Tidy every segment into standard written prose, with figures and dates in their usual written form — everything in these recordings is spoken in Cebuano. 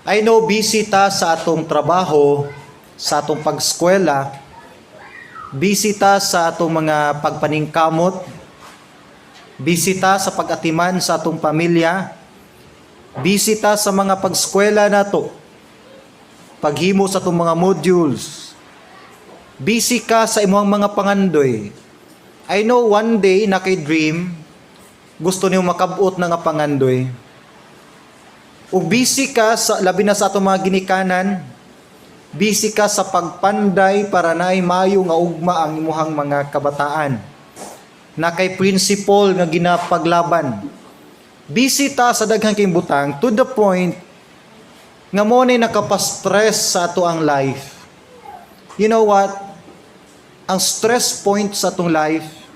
I know busy ta sa atong trabaho, sa atong pagskwela, busy ta sa atong mga pagpaningkamot, busy ta sa pag-atiman sa atong pamilya, busy ta sa mga pagskwela nato, paghimo sa atong mga modules, busy ka sa imong mga pangandoy. I know one day naa kay dream, gusto niyo makabot na nga pangandoy. Ug busy ka sa labi na sa atong mga ginikanan, busy ka sa pagpanday para naay maayo nga ugma ang imuhang mga kabataan. Naa kay principle nga ginapaglaban. Busy ta sa daghang kay butang to the point nga mao ni nakapastress sa ato ang life. You know what? Ang stress point sa atong life,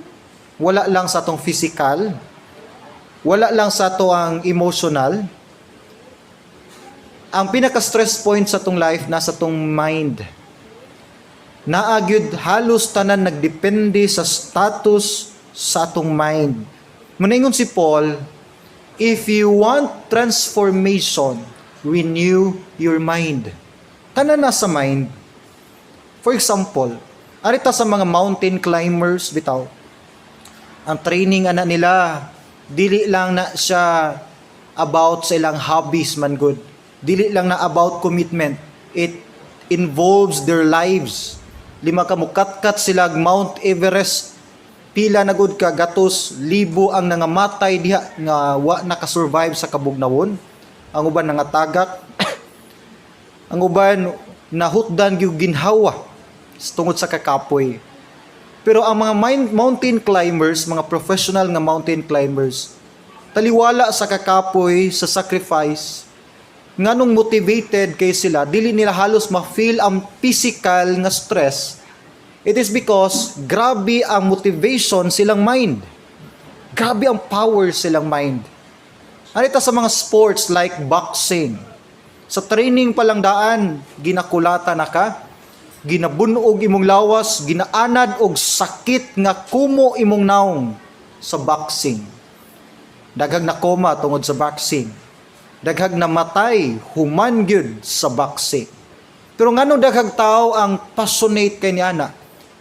wala lang sa atong physical, wala lang sa ato ang emotional. Ang pinaka-stress point sa atong life nasa atong mind. Naa gyud halos tanan nagdepende sa status sa atong mind. Muningon si Paul, "If you want transformation, renew your mind." Tanan nasa mind. For example, arita sa mga mountain climbers bitaw. Ang training ana nila, dili lang na siya about sa ilang hobbies man gud. Dili lang na about commitment. It involves their lives. Lima ka mukatkat sila Mount Everest. Pila na gud ka gatos libo ang nangamatay diha nga wa nakasurvive sa kabugnawon. Ang uban nangatagak. Ang uban nahutdan gyud ginhawa tungod sa kakapoy. Pero ang mga mountain climbers, mga professional nga mountain climbers, taliwala sa kakapoy, sa sacrifice, nganong motivated kay sila, dili nila halos ma-feel ang physical nga stress. It is because grabe ang motivation silang mind. Grabe ang power silang mind. Anita sa mga sports like boxing. Sa training pa lang daan, ginakulata na ka, ginabunog imong lawas, ginaanad og sakit nga kumo imong naong sa boxing. Daghag na koma tungod sa boxing. Daghag namatay human gyud sa boxing. Pero nganong daghag tao ang passionate kay niana?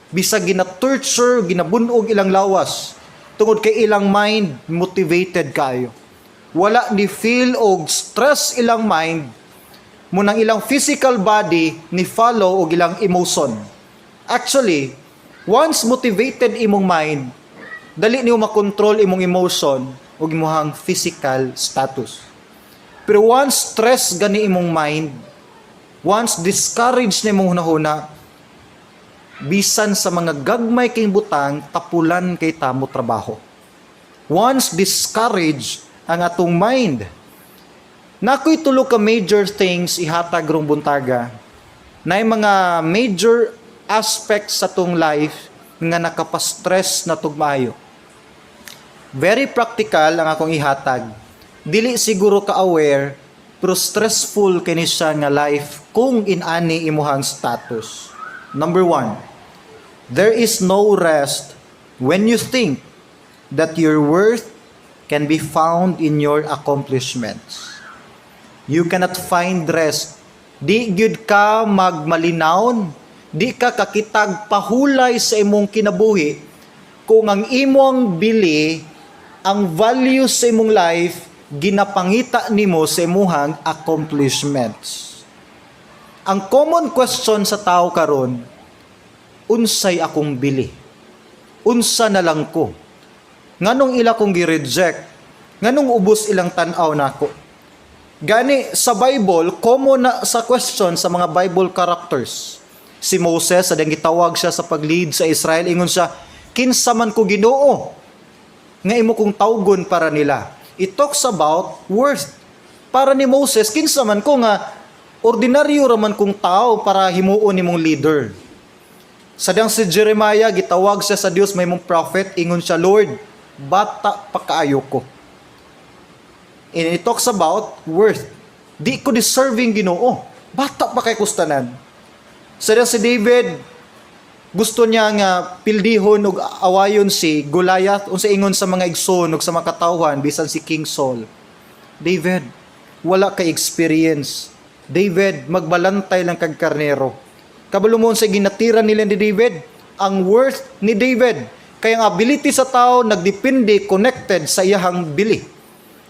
Bisag gina-torture, ginabunog ilang lawas tungod kay ilang mind motivated kayo. Wala ni feel og stress ilang mind, munang ilang physical body ni follow og ilang emotion. Actually, once motivated imong mind, dali niyo makontrol imong emotion ug imong physical status. Pero once stress gani imong mind, once discouraged na imong hunahuna, bisan sa mga gagmay kay butang, tapulan kay tamo trabaho. Once discouraged ang atong mind, naa ko'y tulo ka major things ihatag rong buntaga. Na mga major aspects sa atong life nga nakapastress na tugmayo. Very practical ang akong ihatag. Dili siguro ka aware, pero stressful kini siya nga life kung inani imuhang status. Number one, there is no rest when you think that your worth can be found in your accomplishments. You cannot find rest. Di gyud ka magmalinawon, di ka kakitag pahulay sa imong kinabuhi kung ang imong bili, ang value sa imong life, ginapangita nimo sa imuhang accomplishments. Ang common question sa tao karon, "Unsay akong bili? Unsa na lang ko? Nganong ila kong gi-reject? Nganong ubos ilang tan-aw nako?" Gani sa Bible, common na sa question sa mga Bible characters. Si Moses, sa gitawag siya sa pag-lead sa Israel, ingon siya, "Kinsa man ko, Ginoo, nga imo kong tawgon para nila?" It talks about worth. Para ni Moses, kinsa man ko nga ordinaryo raman kong tao para himuon nimong leader? Sadang si Jeremiah, gitawag siya sa Dios mahimong prophet, ingon siya, "Lord, bata pa kaayo ko." And it talks about worth. Di ko deserving, Ginoo. Bata pa kay kustanan. Sadang si David, gusto niya nga pildihon og awayon si Goliath, unsa ingon sa mga igsoon ug sa mga katawhan, bisan si King Saul, "David, wala kay experience." "David, magbalantay lang kag karnero." Kabalo mo sa ginatira nila ni David? Ang worth ni David. Kaya ang ability sa tao nagdepende, connected sa iyahang bili.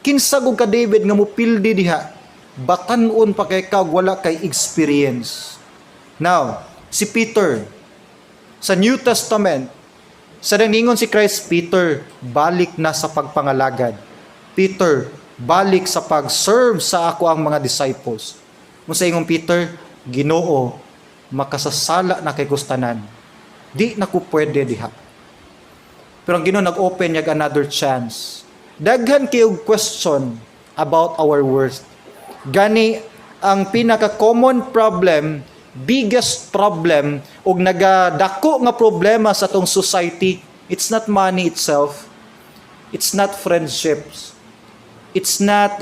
Kinsa gud ka, David, nga mupildi diha? Batan-on pa kay ka, wala kay experience. Now, si Peter sa New Testament, sa ningon si Christ, "Peter, balik na sa pagpangalagad. Peter, balik sa pag-serve sa ako ang mga disciples." Mo sa ingong Peter, "Ginoo, makasasala na kay kustanan. Di na ko pwede diha." Pero ang Ginoo nag-open niya another chance. Daghan kayog question about our worth. Gani ang pinaka-common problem, biggest problem ug nagadako nga problema sa atong society, it's not money itself. It's not friendships. It's not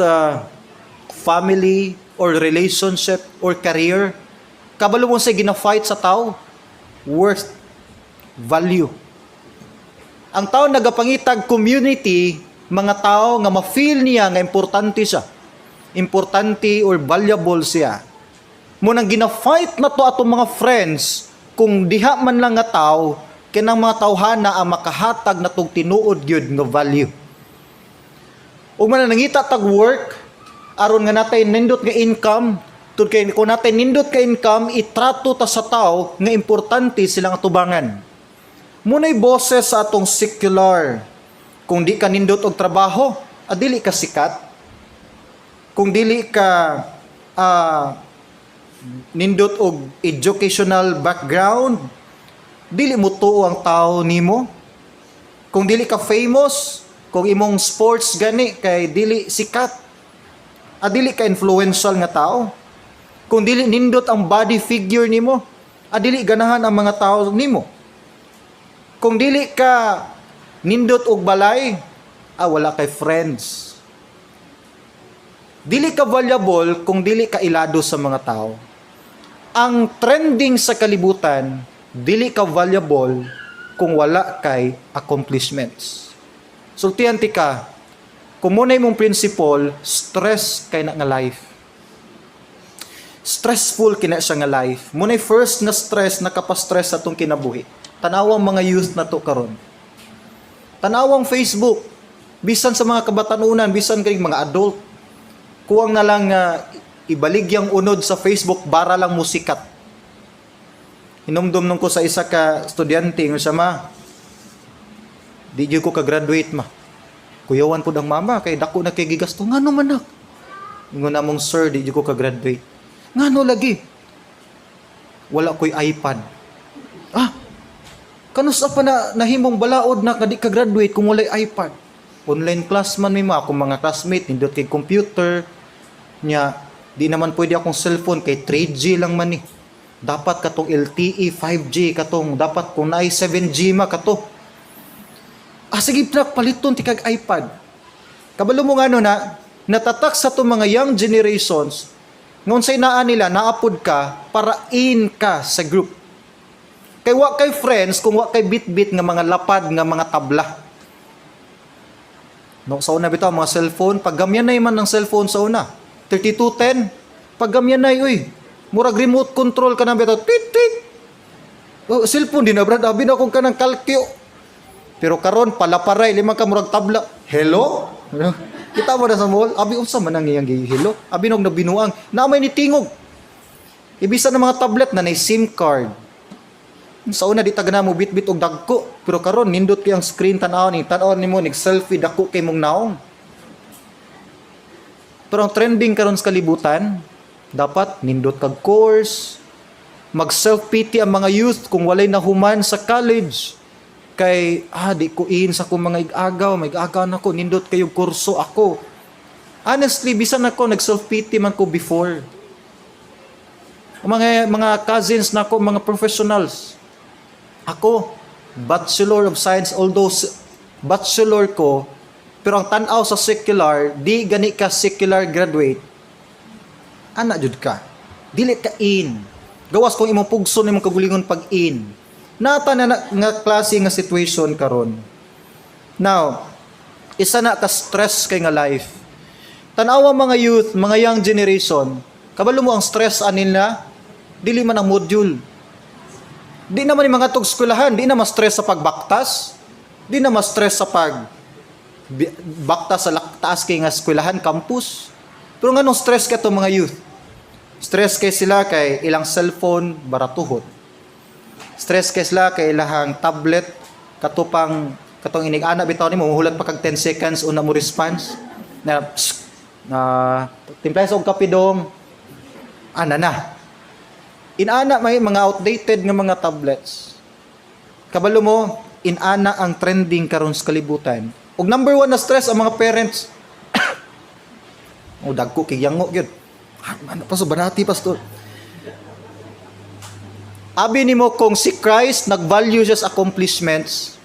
family or relationship or career. Kabalo mo sa gina-fight sa tao? Worth, value. Ang tao nagapangitag community, mga tao nga ma-feel niya nga importante siya. Importante or valuable siya. Mo nang gina-fight na to atong mga friends kung diha man lang nga tao, kinang mga tawhana ang makahatag na tong tinuod gyud nga value. Ug man nangita tag work aron nga natay nindot nga income, tud kay kung natay nindot ka income, itrato ta sa tao nga importante silang atubangan. Muna'y boses sa atong secular. Kung di ka nindot og trabaho, dili ka sikat. Kung dili ka nindot og educational background, dili mo tuo ang tao nimo. Kung dili ka famous, kung imong sports gani kay dili sikat, dili ka influential nga tao. Kung dili nindot ang body figure nimo, dili ganahan ang mga tao nimo. Kung dili ka nindot og balay, wala kay friends. Dili ka valuable kung dili ka ilado sa mga tao. Ang trending sa kalibutan, dili ka valuable kung wala kay accomplishments. Sultihan ti ka, kung muna imong principle, stress kay na nga life. Stressful kina siya nga life. Muna'y first nga stress, nakapa-stress sa atong kinabuhi. Tanawang mga youth na to karon. Tanawang Facebook, bisan sa mga kabatanunan, bisan kay mga adult, kuwang na lang nga ibaligyang unod sa Facebook bara lang musikat. Hinumdum nung ko sa isa ka estudyante nga siya, "Ma, di jud ko ka-graduate, ma. Kuyawan pud ang mama kay dako na kay gigasto." "Ngano man, nak?" Ingon namong, "Sir, di jud ko ka-graduate." "Ngano lagi?" "Wala ko'y iPad." "Ah, kanus-a pa na nahimong balaod na ka di ka graduate kung walay iPad?" "Online class man mi, ma, akong mga classmate nindot kay computer nya, di naman pwede akong cellphone kay 3G lang man ni. Dapat katong LTE 5G, katong dapat kung naay 7G ma kato." "Ah, sige nak, paliton ti kag iPad." Kabalo mo ngano na natatak sa to mga young generations nga unsay naa nila, naapod ka para in ka sa group. Kay wa kay friends kung wa kay bit-bit nga mga lapad nga mga tabla. No, sa una bitaw mga cellphone, paggamyan na man ng cellphone sa una. 3210, paggamyan na, uy. Murag remote control ka na bitaw, tit tit. Oh, cellphone din na, brad, abi na kung kanang kalkyo. Pero karon palaparay lima ka murag tabla. Hello? Kita mo na sa mall, abi unsa man ang iyang hello? Abi nog nabinuang, na may nitingog. Ibisan ng mga tablet na nay SIM card. Sa una di ta gana mo bit-bit og dagko, pero karon nindot kay ang screen, tan-aw ni, tan-aw nimo nig selfie, dako kay mong naong. Pero ang trending karon sa kalibutan, dapat nindot kag course, mag self-pity ang mga youth kung walay nahuman sa college. Kay di ko in sa akong mga igagaw, may igagaw na ko, nindot kayo kurso ako. Honestly, bisan ako nag self-pity man ko before. Ang mga cousins nako, mga professionals. Ako, Bachelor of Science, although bachelor ko, pero ang tan-aw sa secular, di gani ka secular graduate, ana jud ka. Dili ka in. Gawas kung imong pugson imong kagulingon pag in. Nata na, na nga klase nga situation karon. Now, isa na ka stress kay nga life. Tan-awa mga youth, mga young generation, Kabalo mo ang stress anila, dili man ang module. Di naman yung mga eskwelahan, di na ma-stress sa pagbaktas, di na ma-stress sa pag baktas sa taas kay nga eskwelahan, campus. Pero nganong stress ka to mga youth? Stress kay sila kay ilang cellphone baratuhon. Stress kay sila kay ilahang tablet katupang katong inig-ana bitaw nimo, muhulat pa kag 10 seconds una mo response na psst, na timpla sa og kape dong, ana na. Inana may mga outdated nga mga tablets. Kabalo mo, inana ang trending karon sa kalibutan. Ug number one na stress ang mga parents. O dagko kay yango gyud. Ah, ano pa so banati, pastor. Abi nimo kung si Christ nag-value siya sa accomplishments.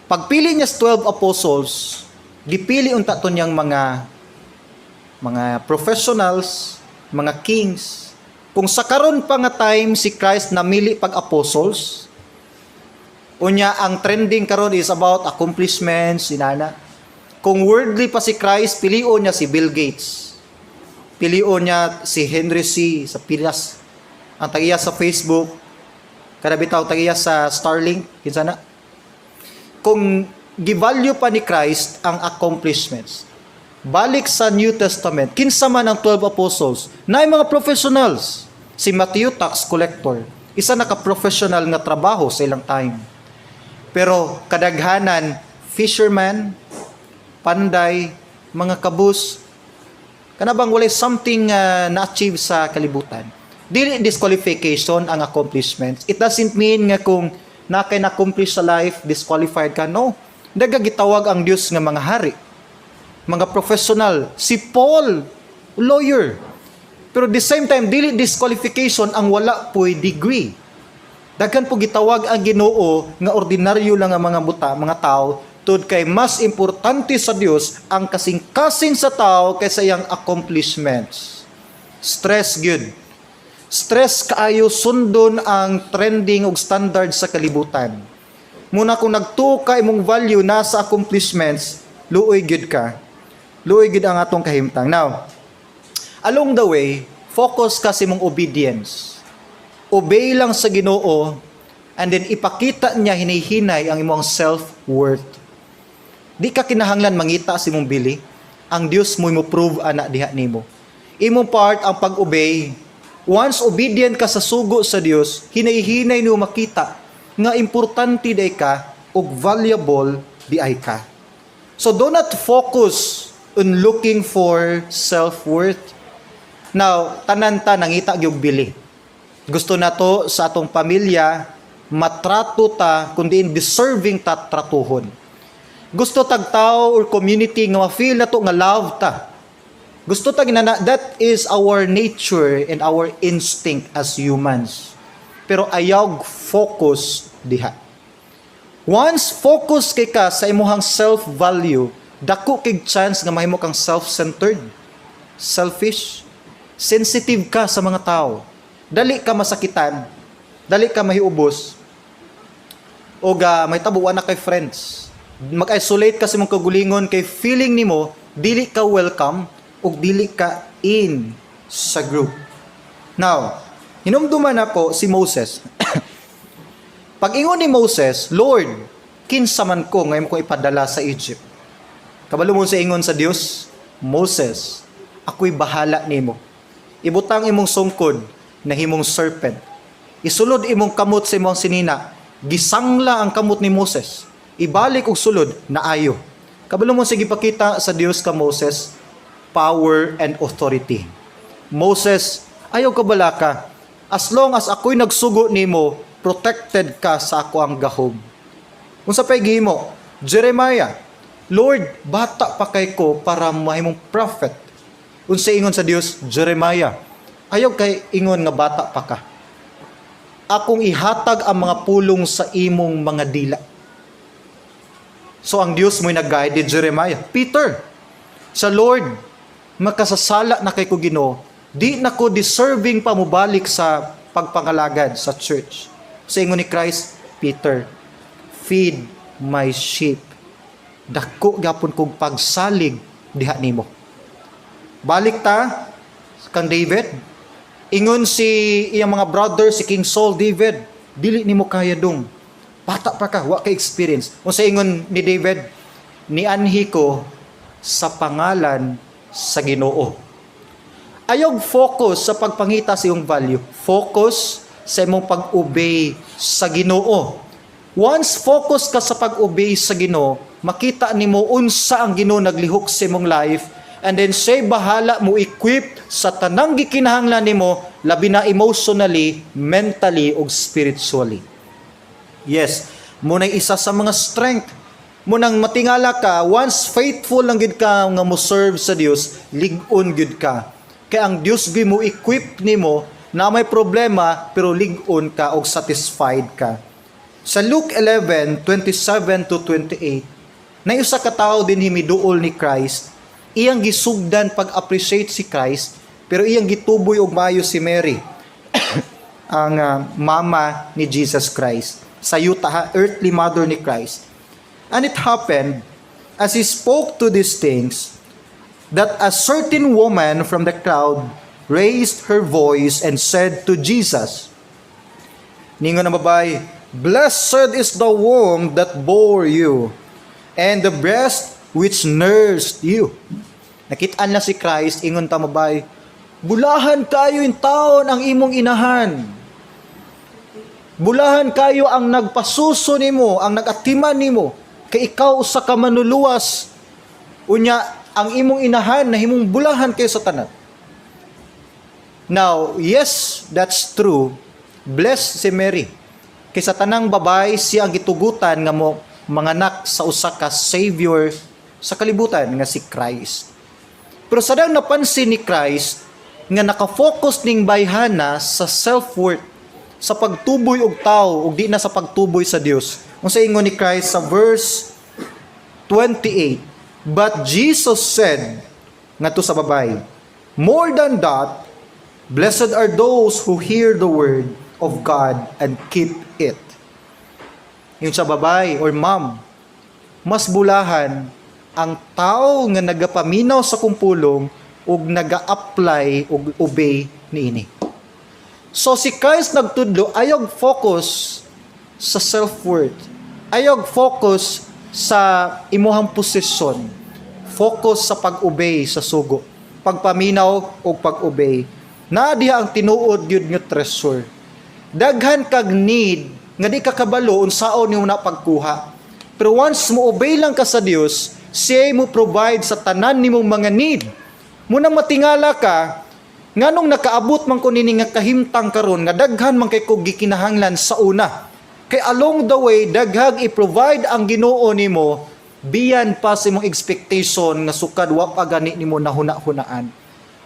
Pagpili niya sa 12 apostles, gipili unta to niyang mga professionals, mga kings. Kung sa karon pa nga time si Christ namili pag apostles, unya ang trending karon is about accomplishments, inana. Kung worldly pa si Christ, pilion niya si Bill Gates. Pilion niya si Henry Sy sa Pilas. Ang tag-iya sa Facebook, kada bitaw tag-iya sa Starlink, kinsa na? Kung gi-value pa ni Christ ang accomplishments. Balik sa New Testament, kinsa man ang 12 apostles, na mga professionals. Si Matthew, tax collector, isa na ka-professional nga trabaho sa ilang time. Pero kadaghanan, fisherman, panday, mga kabus, kana bang walay something na-achieve sa kalibutan. Dili disqualification ang accomplishments. It doesn't mean nga kung na kay na-accomplish sa life, disqualified ka. No. Daga gitawag ang Dios nga mga hari, mga professional. Si Paul, lawyer. Pero the same time, dili disqualification ang wala po'y degree. Daghan po gitawag ang Ginoo nga ordinaryo lang ang mga buta, mga tao, tud kay mas importante sa Dios ang kasing-kasing sa tao kaysa iyang accomplishments. Stress gyud. Stress kaayo sundon ang trending ug standard sa kalibutan. Muna kung nagtuo ka imong value nasa accomplishments, luoy gyud ka. Luoy gyud ang atong kahimtang. Now, along the way, focus ka sa imong obedience. Obey lang sa Ginoo and then ipakita niya hinihinay ang imong self-worth. Di ka kinahanglan mangita sa imong bili. Ang Dios mo mo prove ana diha nimo. Imong part ang pag-obey. Once obedient ka sa sugo sa Dios, hinay-hinay nimo makita nga importante diay ka ug valuable diay ka. So do not focus on looking for self-worth. Now, tanan ta nangita gyud bili. Gusto nato sa atong pamilya matrato ta kung diin deserving ta tratuhon. Gusto tag tao or community nga ma-feel nato nga love ta. Gusto tag inana, that is our nature and our instinct as humans. Pero ayaw focus diha. Once focus kay ka sa imuhang self-value, dako kay chance nga mahimo kang self-centered, selfish, sensitive ka sa mga tao. Dali ka masakitan, dali ka mahiubos, o ga may tabo na kay friends. Mag-isolate ka sa imong kagulingon kay feeling nimo dili ka welcome ug dili ka in sa group. Now, hinumduman ako si Moses. Pag ingon ni Moses, "Lord, kinsa man ko nga imo ko ipadala sa Egypt?" Kabalo mo sa ingon sa Dios, "Moses, ako'y bahala nimo. Ibutang imong sungkod na himong serpent. Isulod imong kamot sa imong sinina." Gisangla ang kamot ni Moses. Ibalik og sulod na ayo. Kabalo mo sige pakita sa Dios ka Moses, power and authority. "Moses, ayaw ka balaka. As long as ako'y nagsugo nimo, protected ka sa ako ang gahom." Unsa pay gihimo? Jeremiah, "Lord, bata pa kay ko para mahimong prophet." Unsa ingon sa Dios? "Jeremiah, ayaw kay ingon nga bata pa ka. Akong ihatag ang mga pulong sa imong mga dila." So ang Dios mo'y nag-guide ni Jeremiah. Peter, sa "Lord, makasasala na kay ko Ginoo, di na ko deserving pa mobalik sa pagpangalagad sa church." Sa ingon ni Christ, "Peter, feed my sheep. Dako gyapon kog pagsalig diha nimo." Balik ta Kang David. Ingon si iyang mga brother, si King Saul, "David, dili nimo kaya dong. Bata pa ka, wa ka experience." Unsa ingon ni David? "Nianhi ko sa pangalan sa Ginoo." Ayog focus sa pagpangita sa iyong value. Focus sa imong pag-obey sa Ginoo. Once focus ka sa pag-obey sa Ginoo, makita nimo unsa ang Ginoo naglihok sa imong life, and then siya bahala mo equip sa tanang gikinahanglan nimo, labi na emotionally, mentally ug spiritually. Yes, mao na isa sa mga strength mo nang matingala ka. Once faithful lang gid ka nga mo serve sa Dios, lig-on gyud ka. Kay ang Dios gyud mo equip nimo na may problema, pero lig-on ka og satisfied ka. Sa Luke 11:27 to 28, na usa ka tawo din himiduol ni Christ, iyang gisugdan pag-appreciate si Christ, pero iyang gituboy og maayo si Mary, ang mama ni Jesus Christ. Sa yuta ha, earthly mother ni Christ. And it happened, as he spoke to these things, that a certain woman from the crowd raised her voice and said to Jesus, ningon ang babae, "Blessed is the womb that bore you, and the breast which nursed you." Nakitaan na si Christ, ingon ta babae, "Bulahan kayo in taon ang imong inahan. Bulahan kayo ang nagpasuso nimo, ang nagatiman nimo, kay ikaw usa ka manluluwas. Unya, ang imong inahan nahimong bulahan kayo sa tanan." Now, yes, that's true. Blessed si Mary. Kay sa tanang babae, siya ang gitugutan nga mo manganak sa usa ka savior sa kalibutan nga si Christ. Pero sadang napansin ni Christ nga nakafocus ning bayhana sa self-worth, sa pagtuboy og tao ug di na sa pagtuboy sa Dios. Unsa ingon ni Christ sa verse 28? But Jesus said ngadto sa babae, "More than that, blessed are those who hear the word of God and keep it." Yung sa babae or mom, "Mas bulahan ang tao nga nagapaminaw sa kong pulong ug naga-apply ug obey niini." So si Christ nagtudlo, ayog focus sa self-worth. Ayog focus sa imuhang posisyon. Focus sa pag-obey sa sugo. Pagpaminaw ug pag-obey. Na diha ang tinuod gyud nga treasure. Daghan kag need nga di ka kabalo unsaon nimo na pagkuha. Pero once mo obey lang ka sa Dios, siya mo provide sa tanan nimong mga need. Muna matingala ka, nganong nakaabot man ko nini nga kahimtang karon nga daghan man kay kog gikinahanglan sa una. Kay along the way, daghag i-provide ang Ginoo nimo biyan pa sa imong expectation nga sukad wa pa gani nimo nahuna-hunaan.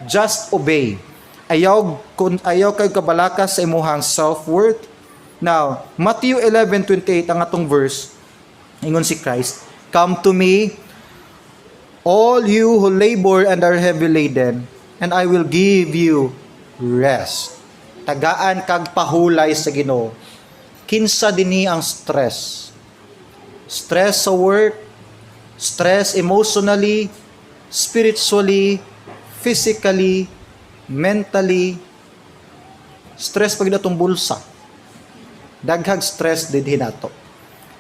Just obey. Ayaw kun ayaw kay kabalaka sa imuhang self-worth. Now, Matthew 11:28 ang atong verse. Ingon si Christ, "Come to me, all you who labor and are heavy laden, and I will give you rest." Tagaan kag pahulay sa Ginoo. Kinsa dinhi ang stress? Stress sa work, stress emotionally, spiritually, physically, mentally, stress pag atong bulsa. Daghag stress dinhi nato.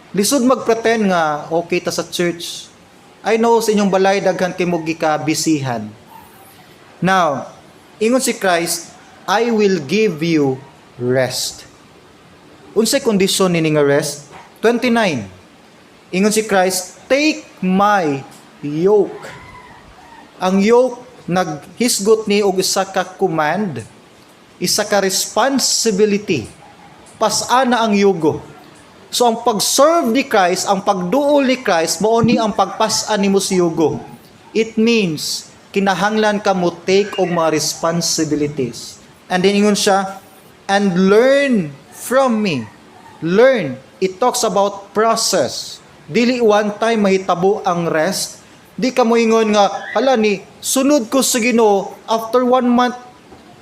Lisod magpretend nga okay ta sa church. I know sa inyong balay daghan kay mo gikabisihan. Now, ingon si Christ, "I will give you rest." Unsay kondisyon nini nga rest? 29. Ingon si Christ, "Take my yoke." Ang yoke naghisgot ni og isa ka command, isa ka responsibility. Pas-ana ang yugo. So ang pag-serve ni Christ, ang pagduol ni Christ, mao ni ang pagpas-an nimo si yugo. It means kinahanglan ka mo take og mga responsibilities. And then ingon siya, "And learn from me." Learn. It talks about process. Dili one time mahitabo ang rest. Di ka mo ingon nga, "Hala ni, sunod ko sa Ginoo, after one month,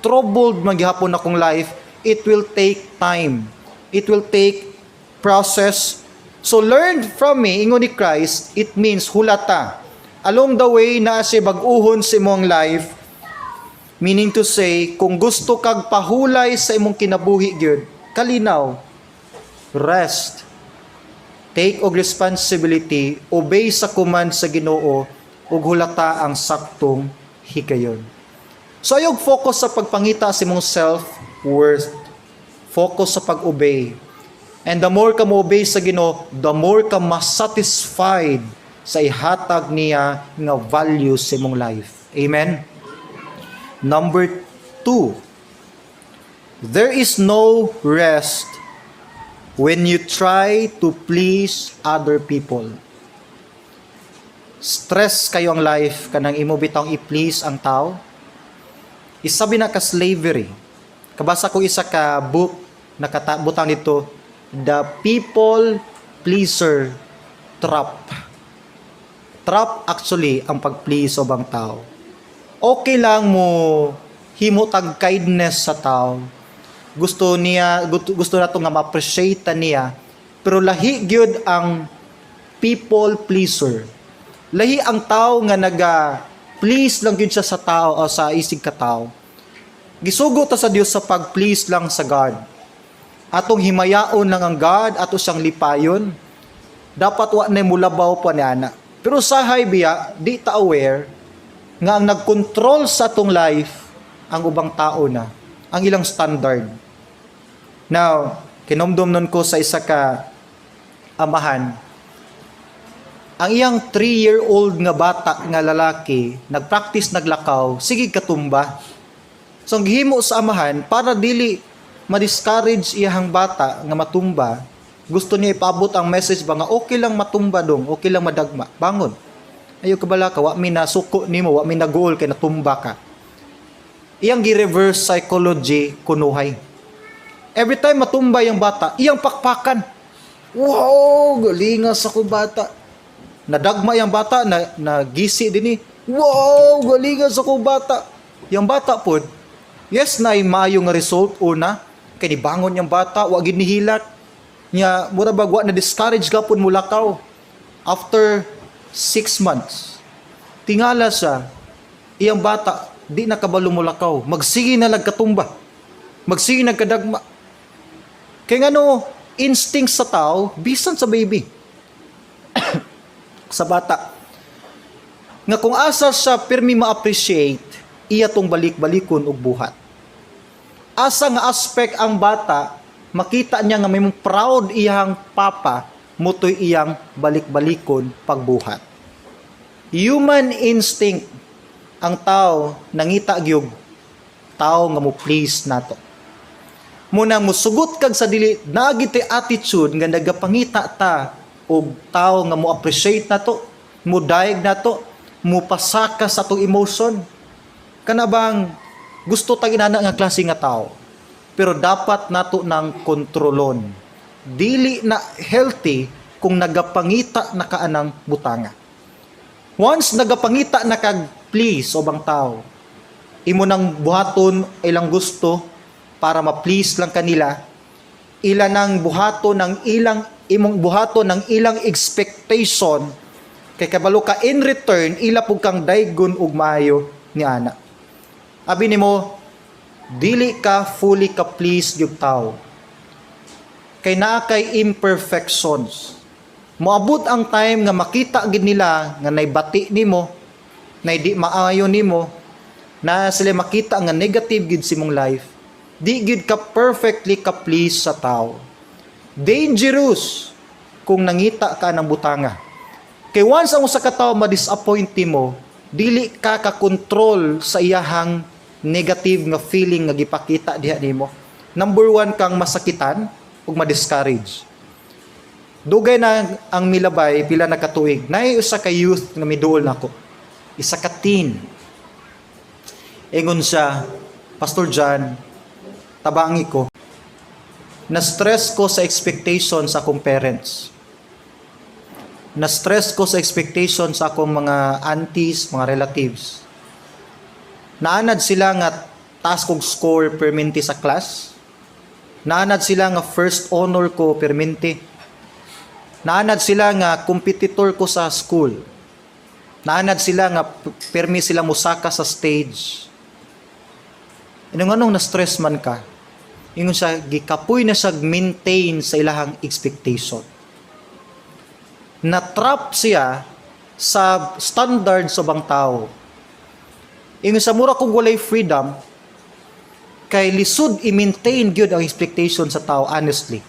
troubled maghapon akong life." It will take time. It will take process. So "Learn from me," ingon ni Christ, it means hulata. Along the way na siya bag-uhon sa imong life, Meaning to say, kung gusto kag pahulay sa imong kinabuhi gyud, kalinaw, rest, take og responsibility, obey sa command sa Ginoo, ug hulata ang saktong higayon. So ayog focus sa pagpangita sa imong self-worth. Focus sa pag-obey. And the more ka mo-obey sa Ginoo, the more ka mas-satisfied sa ihatag niya nga value sa imong life. Amen? Number two, there is no rest when you try to please other people. Stress kayo ang life kanang imo bitawng i-please ang tao. Isabi na ka slavery. Kabasa ko isa ka book nakabutang dito, "The People Pleaser Trap." Trap actually ang pag-please sa ubang tao. Okay lang mo himo tag kindness sa tao. Gusto niya gusto, gusto nato nga ma-appreciate ta niya. Pero lahi gyud ang people pleaser. Lahi ang tao nga naga please lang gyud siya sa tao o sa isig ka tao. Gisugo ta sa Dios sa pag-please lang sa God. Atong himayaon lang ang God, ato siyang lipayon. Dapat wa na mulabaw pa ni ana. Pero sahay biya, di ta aware nga ang nagkontrol sa atong life ang ubang tao na, ang ilang standard. Now, kinomdom nun ko sa isa ka amahan. Ang iyang 3-year-old nga bata nga lalaki, nagpractice naglakaw, sige katumba. So ang gihimo sa amahan para dili ma-discourage iyang bata nga matumba, gusto niya ipaabot ang message ba nga okay lang matumba dong, okay lang madagma. Bangon. Ayo kabala ka, wa mi nasuko nimo, wa mi naguol kay natumba ka. Iyang gi-reverse psychology kunuhay. Every time matumba yung bata, iyang pakpakan. "Wow, galingas ako bata." Nadagma yung bata, na nagisi din eh. "Wow, galingas ako bata." Yung bata pod, yes na maayo nga result una, kay nibangon yung bata, wa gid nihilat. Nya mura bag wa na discourage gapon mo lakaw. After 6 months, tingala siya, iyang bata, di na kabalo mo lakaw. Magsige na lang katumba. Magsige nagkadagma. Kaya ngano, instinct sa tao, bisan sa baby, sa bata, nga kung asa siya pirmi ma-appreciate, iya tong balik-balikon og buhat. Asa nga aspect ang bata, makita niya nga may mong proud iyang papa, mutoy iyang balik-balikon pagbuhat. Human instinct, ang tao nangita gyud tao nga mo please nato. Muna musugot kag sa dili nagiti attitude nga nagapangita ta og tao nga mo appreciate nato, mo dayeg nato, mo pasaka sa atong emotion. Kana bang gusto tag inana nga klase nga tao. Pero dapat nato ng kontrolon. Dili na healthy kung nagapangita na ka anang butanga. Once nagapangita na kag please ubang tao, imo nang buhaton ilang gusto para ma-please lang kanila, ila nang buhaton ng ilang imong buhaton ng ilang expectation kay kabalo ka in return ila pug kang daygon og maayo ni ana. Abi nimo, dili ka fully ka please gyud tao. Kay naa kay imperfections. Moabot ang time nga makita gid nila nga naibati nimo, na di maayo nimo, na sila makita nga negative gid sa imong life. Di gid ka perfectly ka please sa tao. Dangerous kung nangita ka ng butanga. Kay once ang usa ka tawo ma-disappoint mo, dili ka ka-control sa iyahang negative nga feeling nga gipakita diha nimo. Number one kang masakitan ug ma-discourage. Dugay na ang milabay, pila na katuig. Naay usa ka youth nga miduol nako. Isa ka teen. Ingon siya, "Pastor John, tabangi ko. Na-stress ko sa expectation sa akong parents. Na-stress ko sa expectation sa akong mga aunties, mga relatives. Naanad sila nga taas kog score perminti sa class. Naanad sila nga first honor ko perminti. Naanad sila nga competitor ko sa school. Naanad sila nga permi sila musaka sa stage. Inong anong na-stress man ka? Ingon siya, gikapoy na siya maintain sa ilahang expectation. Na-trap siya sa standard sa ubang tao. Ingon sa mura kog walay freedom, kay lisod i-maintain gyud ang expectation sa tao, honestly.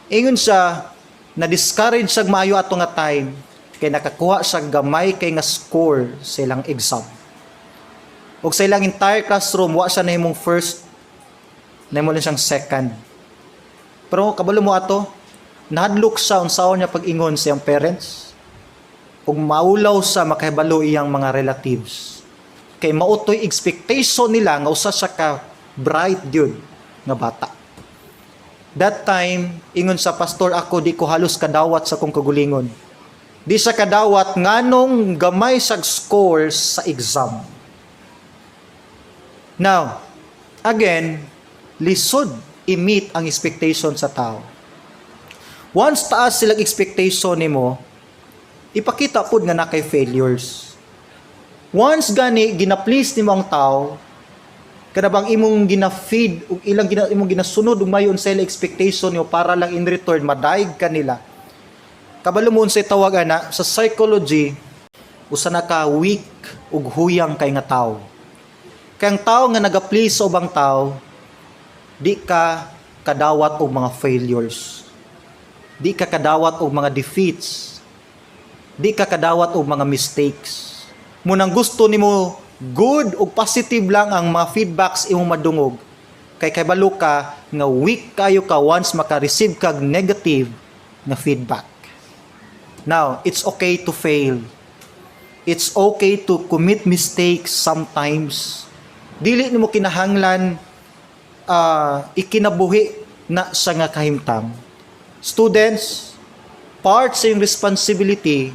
Ingon siya, na-discourage siya maayo ato nga time kay nakakuha siya gamay kay nga score sa ilang exam. Ug sa ilang entire classroom, wa siya nahimong first, nahimo lang siyang second. Pero kabalo mo ato, nahadlok siya unsaon niya pag-ingon sa iyang parents ug maulaw sa makahibalo iyang mga relatives. Kay mao to'y expectation nila nga usa siya ka bright gyud nga bata. That time, ingon sa pastor, ako di ko halos kadawat sa kong kagulingon. Di siya kadawat nganong gamay sa score sa exam. Now, again, lisod i-meet ang expectation sa tao. Once taas silang expectation nimo, ipakita pud nga naa kay failures. Once gani gina-please nimo ang tao, kada bang imong gina-feed ug ilang gina, imong ginasunod ug mayon sa ila expectation nimo para lang in return madayeg ka nila. Kabalo mo unsay tawag ana sa psychology, usa na ka weak ug huyang kay nga tao. Kay ang tao nga naga-please sa ubang tao, di ka kadawat og mga failures. Di ka kadawat og mga defeats. Di ka kadawat og mga mistakes. Munang gusto nimo good ug positive lang ang mga feedbacks imong madungog. Kay kabalo ka nga weak kayo ka once maka-receive kag negative nga feedback. Now, it's okay to fail. It's okay to commit mistakes sometimes. Dili nimo kinahanglan ikinabuhi na sa nga kahimtang. Students, part sa inyong responsibility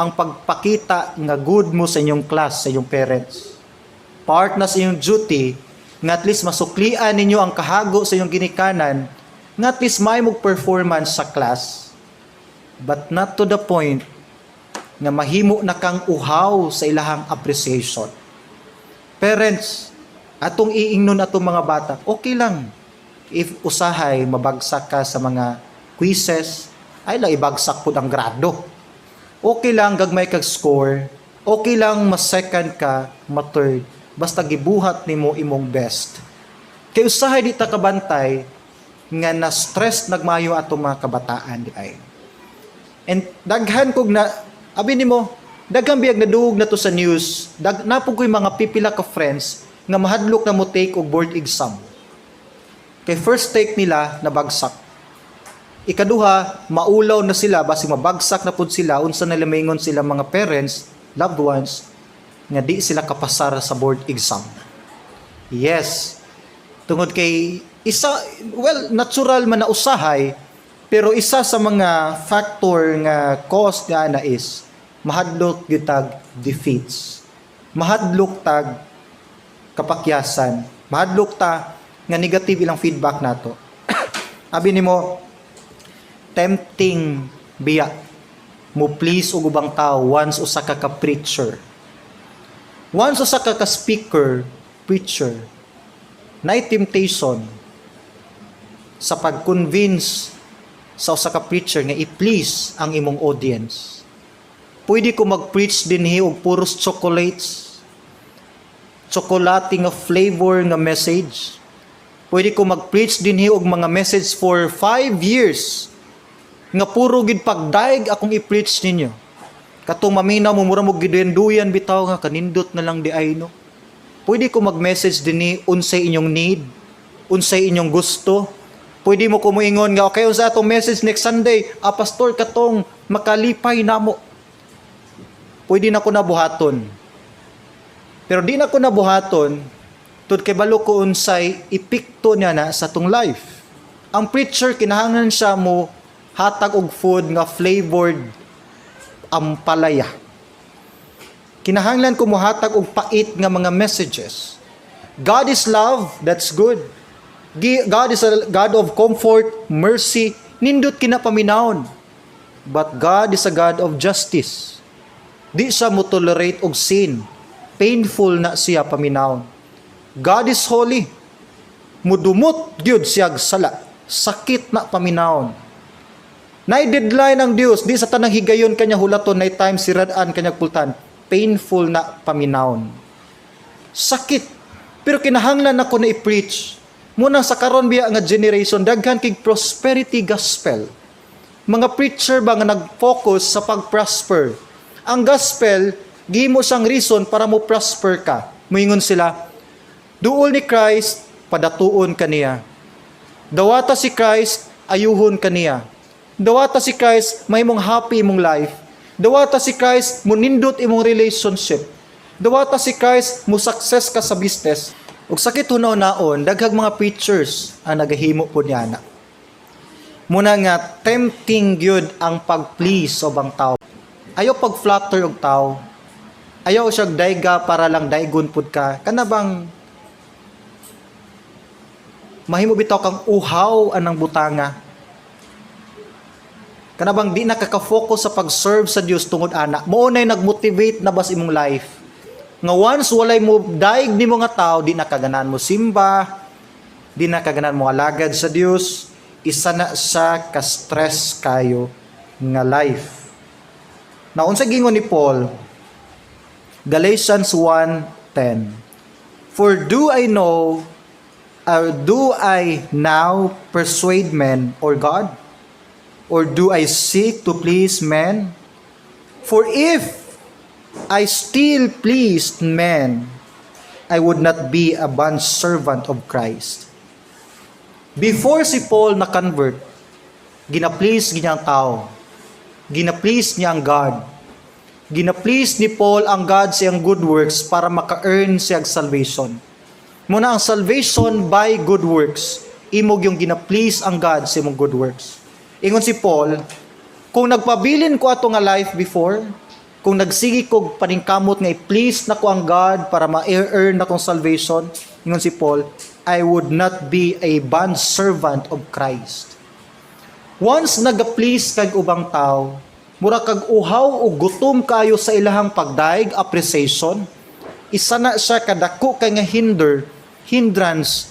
ang pagpakita nga good mo sa inyong class, sa inyong parents. Part na sa inyong duty nga at least masuklian ninyo ang kahago sa inyong ginikanan nga at least may mong performance sa class, but not to the point nga mahimo na kang uhaw sa ilahang appreciation. Parents, atong iingnon atong mga bata, okay lang if usahay mabagsak ka sa mga quizzes, ay lang ibagsak pud ang grado. Okay lang gagmay kag score, okay lang mas second ka, ma third, basta gibuhat nimo imong best. Kay usahay di ta kabantay nga na stress nagmayo atong mga kabataan di ay. And daghan kog na abi nimo, daghan biyag nadungog na to sa news. Naa pud ko'y mga pipila ka friends nga mahadlok na mo take og board exam. Kay first take nila, nabagsak. Ikaduha, maulaw na sila basig mabagsak na pud sila, unsa na maingon sila mga parents, loved ones nga di sila kapasar sa board exam. Yes. Tungod kay isa, well, natural man na usahay, pero isa sa mga factor nga cause nga ana is mahadlok gyud tag defeats. Mahadlok tag kapakyasan. Mahadlok ta nga negative ilang feedback nato. Abi nimo, tempting biya mo please og ubang tao once usa ka ka preacher. Once usa ka ka speaker, preacher, naay temptation sa pag-convince sa usa ka preacher nga i-please ang imong audience. Pwede ko mag-preach dinhi og puros chocolates, tsokolate nga flavor nga message. Pwede ko mag-preach dinhi og mga message for 5 years nga puro gid pagdaig akong i-preach ninyo. Katong maminaw mo, mura mo giduyan bitaw nga kanindot na lang di ay, no. Pwede ko mag-message dinhi unsay inyong need, unsay inyong gusto. Pwede mo ko moingon nga, "Okay, unsa atong message next Sunday?" "Ah, pastor, katong makalipay namo." Pwede na ko nabuhaton. Pero di na ko nabuhaton tud kay balo ko unsay epekto niya na sa atong life. Ang preacher, kinahanglan siya mo hatag og food nga flavored ampalaya. Kinahanglan ko mohatag og pait nga mga messages. God is love, that's good. God is a God of comfort, mercy, nindot kinapaminawon. But God is a God of justice. Di siya mo tolerate og sin. Painful na siya paminawon. God is holy. Mudumot gyud siyag sala. Sakit na paminawon. Nay deadline ang Dios, di sa tanang higayon kanya hulaton, nay time sirad-an kanya pultan. Painful na paminawon. Sakit. Pero kinahanglan nako na i-preach. Muna sa karon biya nga generation, daghan kig prosperity gospel. Mga preacher ba nga nag-focus sa pag-prosper. Ang gospel, gihimo siyang reason para mo prosper ka. Moingon sila, duol ni Christ, padatuon ka niya. Dawata si Christ, ayuhon ka niya. Dawata si Christ, mahimong happy imong life. Dawata si Christ, munindot imong relationship. Dawata si Christ, mo success ka sa business. Ug sakit hunaw-naon, daghang mga preachers ang nagahimo po niya na. Muna nga tempting gyud ang pag-please sa ubang tao. Ayaw pag-flatter og tao. Ayaw siya dayga para lang daygon pud ka. Kana bang mahimo bitaw kang uhaw anang butanga? Kana bang di na ka-focus sa pag-serve sa Dios tungod ana? Mao nay nag-motivate na bas imong life. Nga once walay mo daig nimo nga tao, di na kaganahan mo simba, di na kaganahan mo alagad sa Dios, isa na sa ka-stress kayo nga life. Na unsa gingon ni Paul? Galatians 1:10. "For do I know or do I now persuade men or God? Or do I seek to please men? For if I still pleased men, I would not be a bond servant of Christ." Before si Paul na-convert, gina-please niya ang tao. Gina-please niya ang God. Gina-please ni Paul ang God sa iyang good works para maka-earn siya salvation. Muna ang salvation by good works, imong yung gina-please ang God sa imong good works. Ingon si Paul, kung nagpabilin ko ato nga life before, kung nagsige kog paningkamot nga i-please na ko ang God para ma-earn na kong salvation, ingon si Paul, I would not be a bond servant of Christ. Once naga-please kag ubang tao, mura kag uhaw o gutom kayo sa ilahang pagdaig, appreciation, isa na siya kadako kay nga hindrance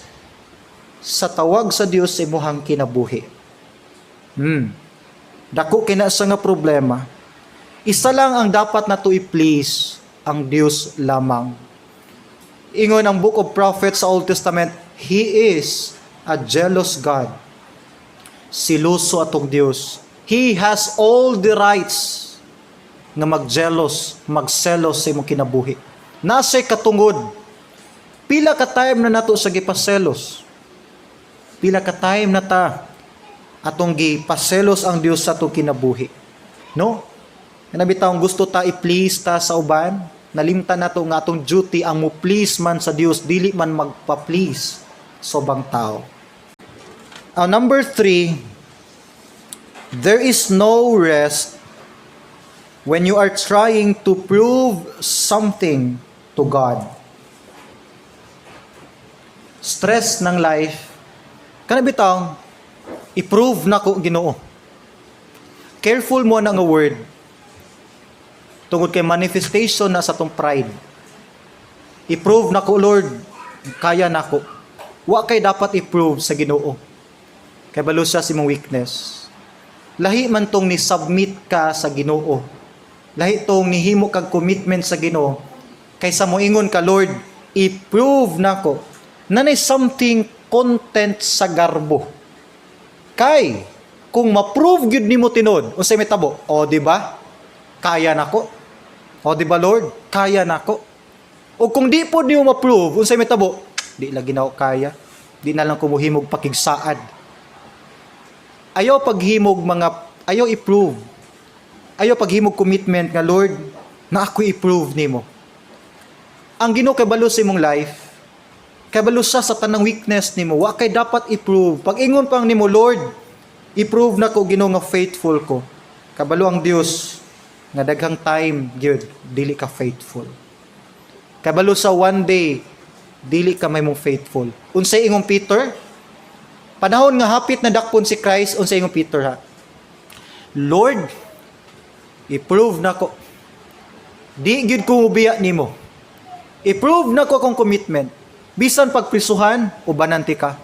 sa tawag sa Dios sa imuhang kinabuhi. Dako kay na siya nga problema. Isa lang ang dapat nato i-please, ang Dios lamang. Ingon ang Book of Prophets sa Old Testament, He is a jealous God. Seloso atong Dios. He has all the rights nga magjealous, magselos sa imong kinabuhi. Nasa katungod. Pila ka time na nato sa gipaselos? Pila ka time na ta atong gipaselos ang Dios sa atong kinabuhi? No? Kana bitawng gusto ta i-please ta sa uban, nalimtan nato nga atong duty ang mo please man sa Dios, dili man magpa-please sa ubang tao. Number three, there is no rest when you are trying to prove something to God. Stress ng life, kana bitaw, i-prove na ko Ginoo. Careful mo na nga word. Tungod kay manifestation na sa atong pride. I-prove na ko, Lord, kaya na ko. Wa kay dapat i-prove sa Ginoo. Kay balo siya sa imong weakness. Lahi man tong ni-submit ka sa Ginoo. Lahi tong nihimo kag commitment sa Ginoo kaysa moingon ka, "Lord, i-prove nako." Nanay something content sa garbo. Kay kung ma-prove gyud nimo tinuod, unsay mitabo? O di ba? Kaya nako. O di ba, Lord? Kaya nako. O kung di pod nimo ma-prove, unsay mitabo? Di lagi na ako kaya. Di na lang ko mohimog pakigsaad. Ayaw paghimog mga ayaw i-prove. Ayaw paghimog commitment nga, "Lord, na ako i-prove nimo." Ang Ginoo kay balo sa imong life. Kay balo siya sa tanang weakness nimo. Wa kay dapat i-prove. Pag ingon pang nimo, "Lord, i-prove na ko Ginoo nga faithful ko." Kabalo ang Dios nga daghang time gyud dili ka faithful. Kabalo sa one day dili ka may mong faithful. Unsay ingong Peter? Panahon nga hapit na dakpon si Christ, unsay ingong Peter ha? "Lord, i-prove na ko. Di gyud ko mubiya nimo. I-prove na ko akong commitment. Bisan pagprisuhan, ubanan tika.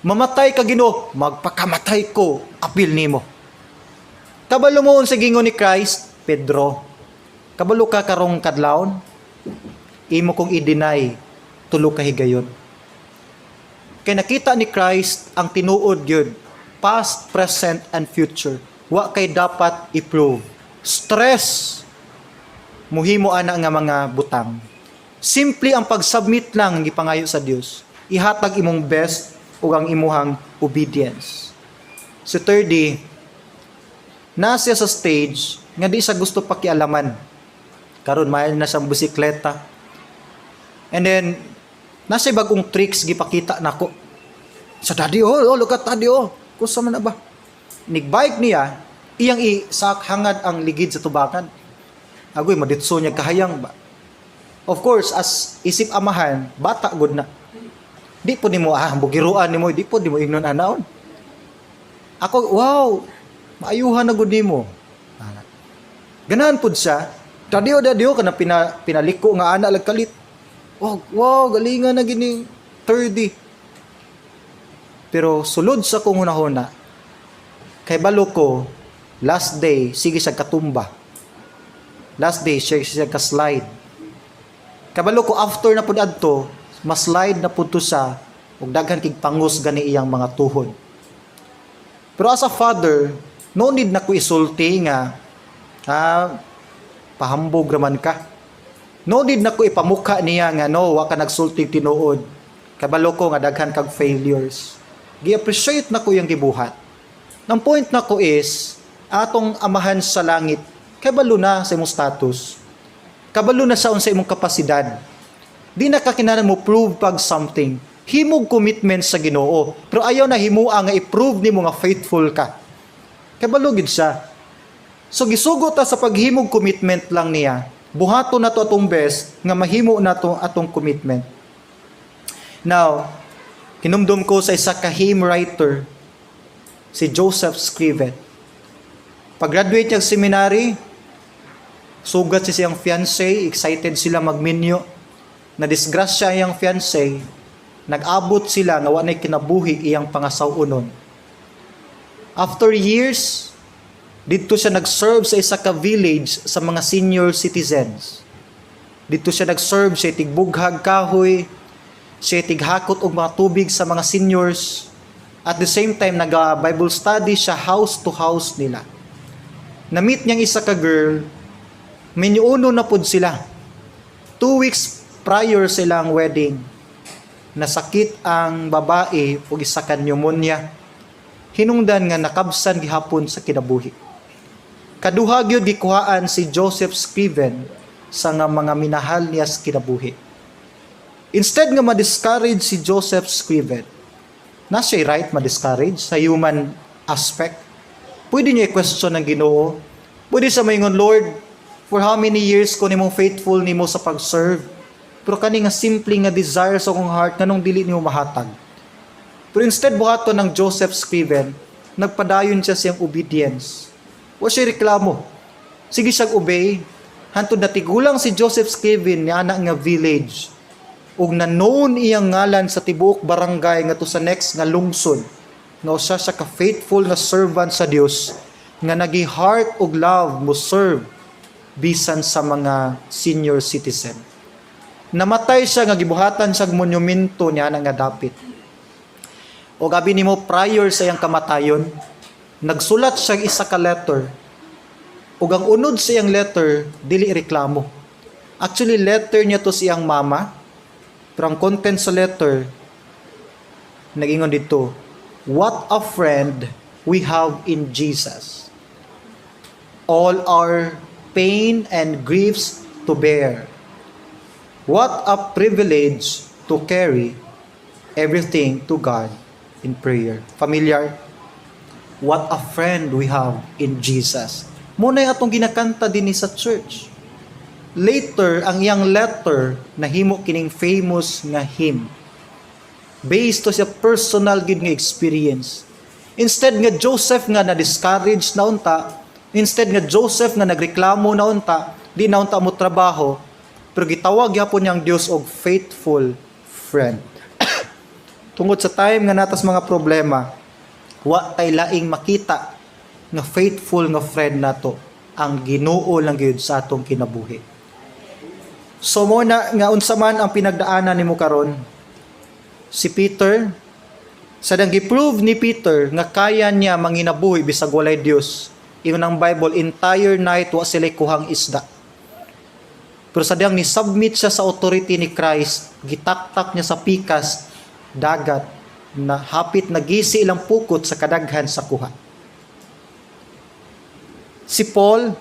Mamatay ka, Ginoo, magpakamatay ko, apil nimo. Kabalo mo sa gingon ni Christ, "Pedro, kabalo ka karong kadlawon, imo kong i-deny tulo ka higayon." Kay nakita ni Christ ang tinuod gyud, past, present, and future. Wa kay dapat i-prove. Stress muhimo ana nga mga butang. Simple ang pag-submit lang ang gipangayo sa Dios. Ihatag imong best ug ang imuhang obedience. So thirdly, na siya sa stage nga di siya gusto pakialaman. Karon mahal na siyang bisikleta. And then nasa bagong tricks gipakita nako. Sa daddy, oh, look at daddy, oh. Kusa man na ba? Nig-bike niya, iyang i-sak hangad ang ligid sa tubakan. Agoy, maditso niya kahayang ba? Of course, as isip amahan, bata gud na. Di po nimo bugiruan nimo, di po nimo ingnon anaon. Ako, wow, maayuhan na gud nimo. Ah, ganahan pud siya. Daddy oh, daddy oh, kana pinaliko nga ana lag kalit. Wow, galingan na gini 30. Pero sulod sa kong hunahuna, kay balo ko, last day, sige siya katumba. Last day, siya ka-slide. Kabalo ko after na pud adto, ma-slide na pud to sa ug daghan kig pangus gani iyang mga tuhod. Pero as a father, no need na ko isulti nga pahambog raman ka. No need na ko ipamukha niya nga no, wa ka nagsulti tinuod. Kabalo ko nga daghan kag failures. Gi-appreciate na ko iyang gibuhat. Ang point na ko is, atong amahan sa langit, kabalo na sa imong status. Kabalo na sa unsa imong kapasidad. Di na ka kinahanglan mo prove pag something. Himog commitment sa Ginoo. Pero ayaw na himua nga i-prove nimo nga faithful ka. Kabalo gid siya. So gisugo ta sa paghimog commitment lang niya. Buhaton nato atong best nga mahimo nato atong commitment. Now, kinumdum ko sa isa ka hymn writer, si Joseph Scriven. Pag-graduate niya sa seminary, sugat si siyang fiancé, excited sila magminyo. Na-disgrasya iyang fiancé, nag-abot sila nga wa na'y kinabuhi iyang pangasaw-unon. After years, didto siya nag-serve sa isa ka village sa mga senior citizens. Didto siya nag-serve siya tigbughag kahoy, siya tighakot og mga tubig sa mga seniors. At the same time, naga-Bible study siya house to house nila. Na-meet niyang isa ka girl, minyuno na pud sila. 2 weeks prior silang wedding, nasakit ang babae og isa ka pneumonia. Hinungdan nga nakabsan gihapon sa kinabuhi. Kaduha gyud gikuhaan si Joseph Scriven sa nga mga minahal niya sa kinabuhi. Instead nga ma-discourage si Joseph Scriven, na siya right ma-discourage sa human aspect. Pwede niya i-question ng Ginoo. Pwede siya maingon, "Lord, for how many years ko nimong faithful nimo sa pag-serve? Pero kani nga simple nga desire sa akong heart, nganong dili nimo mahatag?" Pero instead buhaton ng Joseph Scriven, nagpadayon siya siyang obedience. Wa siya reklamo. Sige siyang obey. Hantod na tigulang si Joseph Scriven niya ana nga village ug na known iyang ngalan sa tibuok barangay ngadto sa next nga lungsod nga usa siya ka faithful nga servant sa Dios nga nagi heart ug love mo serve bisan sa mga senior citizen. Namatay siya nga gibuhatan siya og monumento niya na nga dapit. O gabi nimo, prior sa iyang kamatayon, nagsulat siya isa ka letter. Ug ang unod sa iyang letter dili reklamo. Actually, letter niya to sa iyang mama. Pero ang content sa letter nagingon dito, "What a friend we have in Jesus. All our pain and griefs to bear. What a privilege to carry everything to God in prayer." Familiar? What a friend we have in Jesus. Muna atong ginakanta din sa church. Later, ang iyang letter nahimo kining famous nga hymn. Based to sa personal gid nga experience. Instead nga Joseph nga na-discourage na unta, instead nga Joseph nga nagreklamo na unta, di na unta mo trabaho, pero gitawag gyapon niyang Dios og faithful friend. friend. Tungod sa time nga naa tas mga problema, wa tay laing makita nga faithful nga friend nato, ang Ginoo lang gyud sa atong kinabuhi. So mo na nga unsa man ang pinagdaanan nimo karon, si Peter, sa dang gi-prove ni Peter nga kaya niya manginabuhi bisag walay Dios. Ingon ang Bible, entire night wa sila kuhang isda. Pero sa diyang ni-submit siya sa authority ni Christ, gitaktak niya sa pikas dagat na hapit nagisi ilang pukot sa kadaghan sa kuha. Si Paul,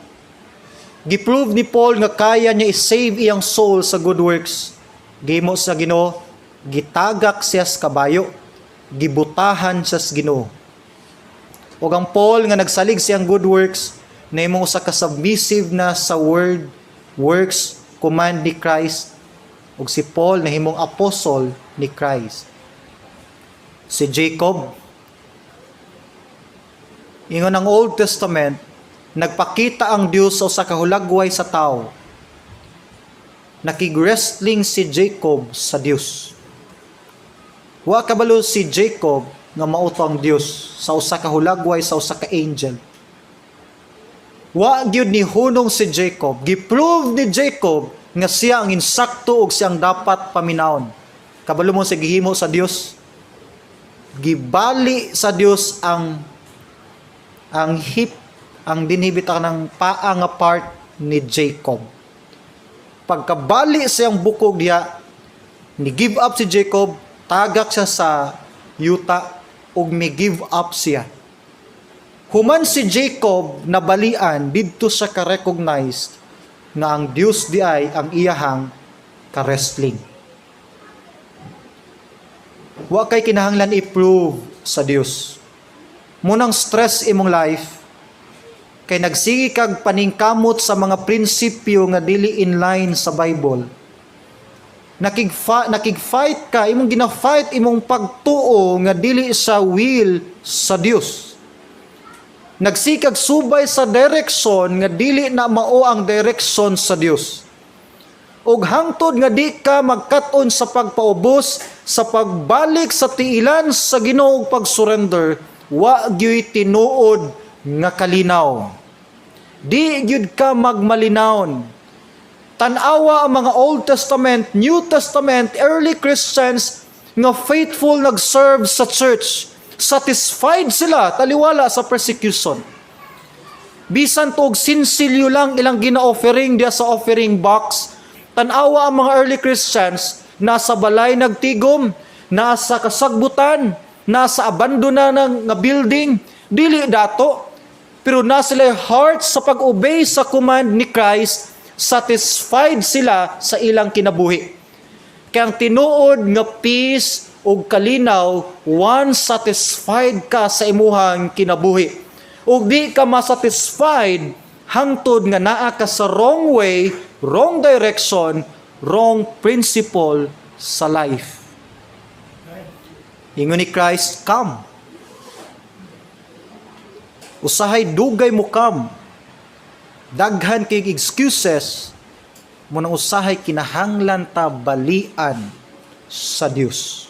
gi-prove ni Paul nga kaya niya i-save iyang soul sa good works. Gihimo sa Ginoo, gitagak siya sa kabayo, gibutahan siya sa Ginoo. Ug ang Paul nga nagsalig siyang good works, nahimong usa ka submissive na sa word, works, command ni Christ. Ug si Paul nahimong apostle ni Christ. Si Jacob, ingon ang Old Testament, nagpakita ang Dios sa usa ka hulagway sa tao. Nakig-wrestling si Jacob sa Dios. Wa kabalo si Jacob nga mao to ang Dios sa usa ka hulagway sa usa ka angel. Wa gyud ni hunong si Jacob. Gi-prove ni Jacob nga siya ang insakto ug siya ang dapat paminawon. Kabalo mo sa gihimo sa Dios? Gibali sa Dios ang hip, ang dinhi bitaw ng paa nga part ni Jacob. Pagkabali siyang bukog diha, ni give up si Jacob, tagak siya sa yuta ug mi give up siya. Human si Jacob nabalian, didto siya ka-recognized nga ang Dios di ay ang iyahang ka-wrestling. Wa kay kinahanglan i-prove sa Dios. Munang stress imong life kay nagsige kag paningkamot sa mga prinsipyo nga dili in line sa Bible. Nakig-fight ka, imong gina-fight imong pagtuo nga dili sa will sa Dios. Nagsikag subay sa direction nga dili na mao ang direction sa Dios. Ug hangtod nga di ka magkat-on sa pagpaubos, sa pagbalik sa tiilan sa Ginoo ug pag-surrender, wa gyuy tinuod nga kalinaw. Di gyud ka magmalinawon. Tan-awa ang mga Old Testament, New Testament, early Christians nga faithful nag-serve sa church. Satisfied sila taliwala sa persecution. Bisan tuog sinsilyo lang ilang gina-offering diya sa offering box. Tan-awa ang mga early Christians, nasa balay nagtigom, nasa kasagbutan, nasa abandona ng nga building, dili dato. Pero na sila heart sa pag-obey sa command ni Christ, satisfied sila sa ilang kinabuhi. Kaya ang tinuod nga peace ug kalinaw, once satisfied ka sa imuhang kinabuhi. Ug di ka masatisfied hangtod nga naa ka sa wrong way, wrong direction, wrong principle sa life. Ingon ni Christ, "Come." Usahay dugay mo come. Daghan kay excuses mo nang usahay kinahanglan ta balian sa Dios.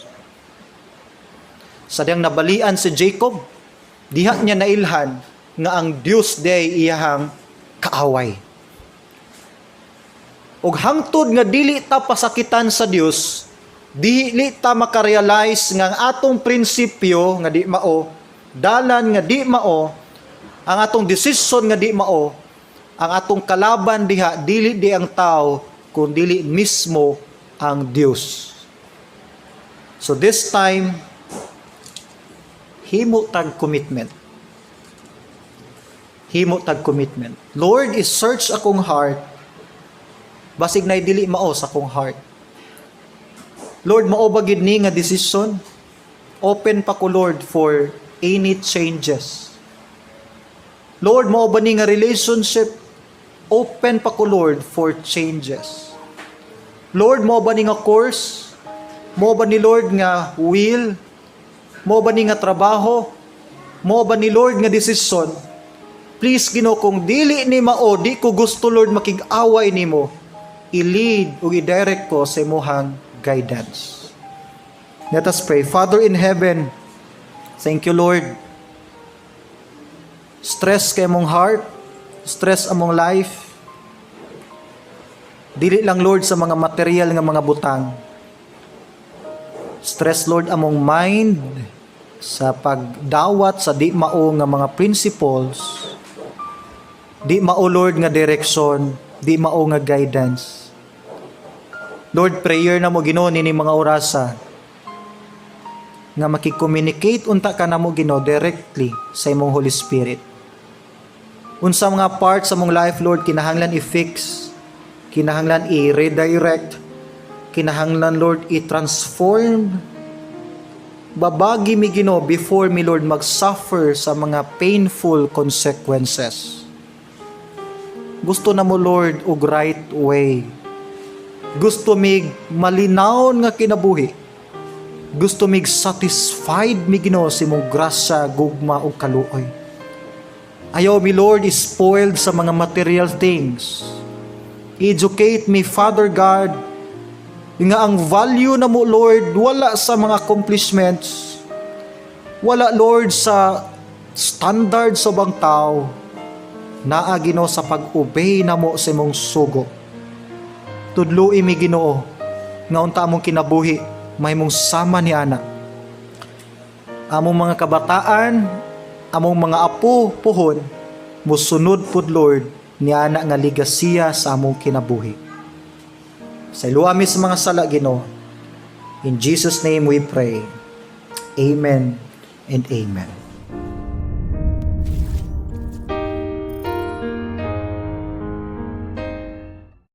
Sa diyang nabalian si Jacob, diha niya nailhan nga ang Dios diay iyahang kaaway. Ug hangtod nga dili ta pasakitan sa Dios, dili ta makarealize nga ang atong prinsipyo nga di mao, dalan nga di mao, ang atong desisyon nga di mao, ang atong kalaban diha dili di ang tao kun dili mismo ang Dios. So this time, himo tag commitment. Himo tag commitment. Lord, i-search akong heart. Basig na dili mao sa akong heart. Lord, mao ba gid ni nga decision? Open pa ko, Lord, for any changes. Lord, mao ba ni nga relationship? Open pa ko, Lord, for changes. Lord, mao ba ni nga course? Mao ba ni, Lord, nga will? Mao ba ni nga trabaho? Mao ba ni, Lord, nga desisyon? Please, Ginoo, kung dili ni mao, di ko gusto, Lord, makig-away nimo. I-lead ug i-direct ko sa imuhang guidance. Let us pray. Father in heaven, thank you, Lord. Stress kay among heart, stress among life. Dili lang, Lord, sa mga material nga mga butang. Stress, Lord, among mind sa pagdawat sa di mao nga mga principles, di mao, Lord, nga direction, di mao nga guidance. Lord, prayer namo, Ginoo, nini mga orasa nga makicommunicate unta ka namo, Ginoo, directly sa imong Holy Spirit. Unsa mga parts sa among life, Lord, kinahanglan i-fix, kinahanglan i-redirect, kinahanglan, Lord, i-transform. Babagi mi, Ginoo, before mi, Lord, mag-suffer sa mga painful consequences. Gusto namo, Lord, og right way. Gusto mig malinawon nga kinabuhi. Gusto mig satisfied mi, Ginoo, sa imong grasya, gugma ug kaluoy. Ayaw mi, Lord, spoiled sa mga material things. Educate me, Father God, nga ang value namo, Lord, wala sa mga accomplishments. Wala, Lord, sa standard sa ubang tao. Naa, Ginoo, sa pag-obey namo sa imong sugo. Tudloi mi, Ginoo, nga unta among kinabuhi mahimong sama ni ana. Among mga kabataan, among mga apo puhon, musunod pud, Lord, ni ana nga ligasiya sa among kinabuhi. Pasayloa mi sa mga sala, Ginoo. In Jesus' name we pray. Amen and amen.